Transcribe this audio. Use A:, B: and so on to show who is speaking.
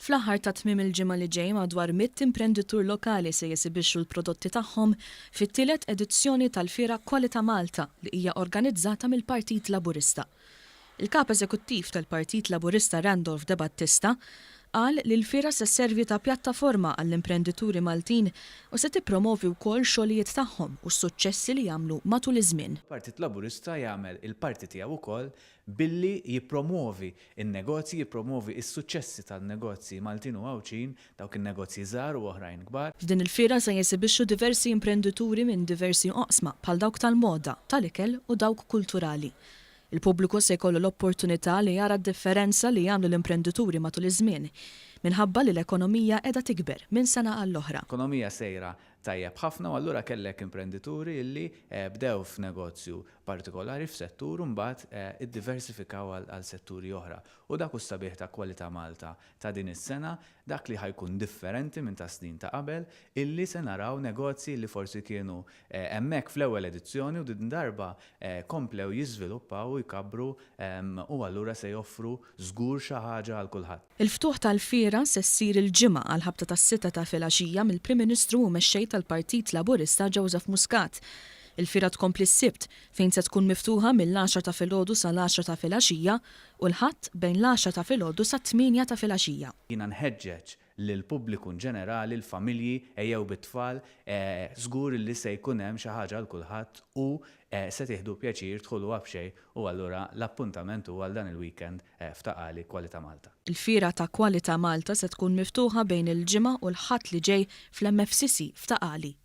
A: Fl-aħħar ta' tmiem il-ġimgħa li ġej madwar 100 imprenditur lokali se jesibixxu l-prodotti tagħhom fit-tielet edizzjoni tal-Fiera Kwalità Malta li hija organizzata mill-Partit Laburista. Il-Kap Eżekuttiv tal-Partit Laburista Randolph De Battista qal li l-fiera se sservi ta' pjattaforma għall-imprendituri Maltin u se tippromovi wkoll xogħlijiet tagħhom u s-suċċessi li għamlu matul iż-żmien.
B: Il-Partit Laburista jagħmel il-parti tiegħu wkoll billi jippromwovi n-negozji, jippromwovi s-suċċessi tan-negozji Maltin u Għawdxin, dawk in-negozji żgħar u oħrajn kbar.
A: F'din il-fiera se jesibixxu diversi imprendituri minn diversi oqsma bħal dawk tal-moda, tal-ikel u dawk kulturali. Il-pubbliku se jkollu l-opportunità li jara d-differenza li jagħmlu l-imprendituri matul iż-żmien, minħabba li l-ekonomija qiegħda tikber minn sena għall-oħra.
B: L-ekonomija sejra tajjeb ħafna u allura kellek imprendituri li bdew f'negozju partikolari f'settur u mbagħad iddiversifikaw għal setturi oħra. U dak hu s-sabiħ ta' Kwalità Malta ta' din is-sena, dak li ħa jkun differenti minn tas-snin ta' qabel, illi se naraw negozji li forsi kienu hemmhekk fl-ewwel edizzjoni u din darba komplew jiżviluppaw u jkabbru u allura se joffru żgur xi ħaġa għal kulħadd.
A: Il-ftuħ tal-fiera se ssir il-Ġimgħa għall-ħabta tas-sitta ta' filgħaxija mill-Prim Ministru u Mexxej tal-Partit Laburista Joseph Muscat. Il-fiera tkompli s-Sibt, fejn se tkun miftuħa mill-għaxra ta' filgħodu sal-għaxra ta' filgħaxija u l-Ħadd bejn l-għaxra ta' filgħodu sat-tmienja ta' filgħaxija.
B: Jiena nħeġġeġ lill-pubbliku inġenerali, l-familji, ejjew bit-tfal, żgur li se jkun hemm xi ħaġa għal kulħadd u se tieħdu pjaċir, dħul huwa b'xejn u allura l-appuntament huwa għal dan il-weekend f'Ta' Qali Kwalità Malta.
A: Il-Fiera ta' Kwalità Malta se tkun miftuħa bejn il-Ġimgħa u l-Ħadd li ġej fl-MFCC f'Ta' Qali.